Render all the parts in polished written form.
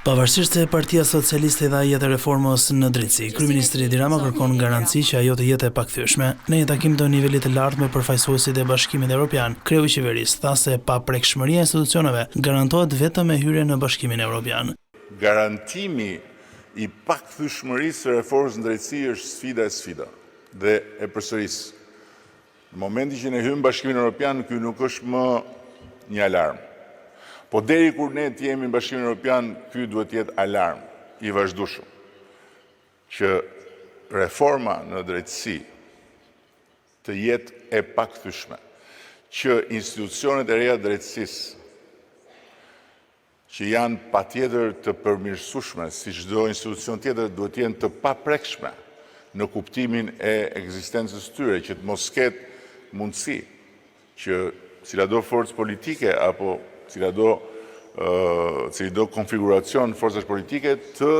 Pavarësisht se Partia Socialiste i dha jetë reformës në drejtësi, kryeministri Edi Rama kërkon garanci që ajo të jetë e pakthyeshme. Në një takim të nivelit të lartë me përfaqësuesit e Bashkimit Evropian, kreu i qeverisë tha se paprekshmëria e institucioneve garantohet vetëm me hyrjen në Bashkimin Evropian. Garantimi i pakthyeshmërisë së reformës në drejtësi është sfida e sfidave. Dhe e përsëris, Në momentin që ne hymë në Bashkimin Europian, ky nuk është më një alarm. Po deri kur ne të jemi në Bashkimin Europian, ky duhet të jetë alarm i vazhdueshëm që reforma në drejtësi të jetë e pakthyeshme, që institucionet e reja të drejtësisë që janë patjetër të përmirësueshme, si çdo institucion tjetër, duhet të jenë të paprekshme në kuptimin e ekzistencës së tyre, që të mos ketë mundësi që cilado forcë politike apo cilado cilido konfiguracion forcash politike të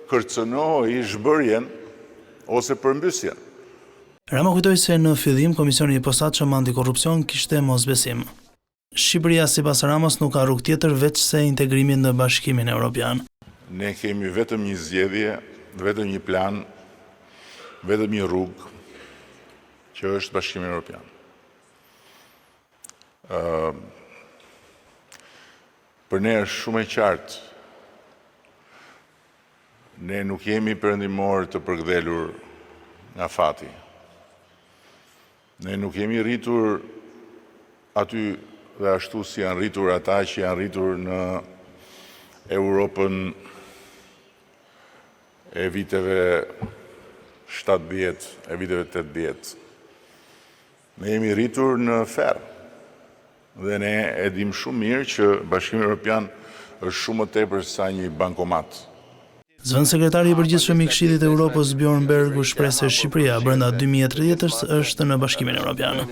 kërcënojë zhbërjen ose përmbysjen. Rama kujtoi se në fillim Komisioni i Posaçëm Antikorrupsion kishte mosbesim. Shqipëria sipas Ramës nuk ka rrugë tjetër veçse integrimit në Bashkimin Europian. Ne kemi vetëm një zgjedhje, vetëm një plan, vetëm një rrugë, që është Bashkimi Europian. Për ne është shumë e qartë, ne nuk jemi perëndimorë të përkëdhelur nga fati. Ne nuk jemi rritur aty dhe ashtu si janë rritur ata që janë rritur në Europën e viteve 70, e viteve 80. Ne jemi rritur në ferr. Dhe ne e dimë shumë mirë që Bashkimi Europian është shumë më tepër sa një bankomat. Zëvendëssekretari i Përgjithshëm i Këshillit të Europës, Bjorn Berg u shpreh se Shqipëria brenda 2030-ës është në Bashkimin Europian.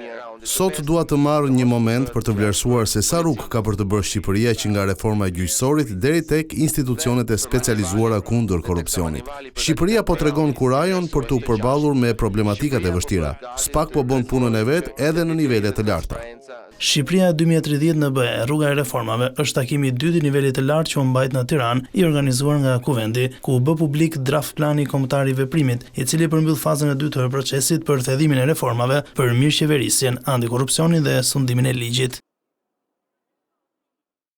Sot dua të marr një moment për të vlerësuar se sa rrugë ka për të bërë Shqipëria që nga reforma e gjyqësorit deri tek institucionet e specializuara kundër korrupsionit. Shqipëria po tregon kurajon për t'u përballur me problematikat e vështira. SPAK po bën punën e vet edhe në nivele të larta. Shqipëria 2030 në BE, rruga e reformave, është takimi i dytë i nivelit të lartë që u mbajt në Tiranë, i organizuar nga Kuvendi, ku u bë publik draft plani kombëtar i veprimit, i cili përmbyll fazën e dytë të procesit për thellimin e reformave për mirëqeverisjen, antikorrupsionin dhe sundimin e ligjit.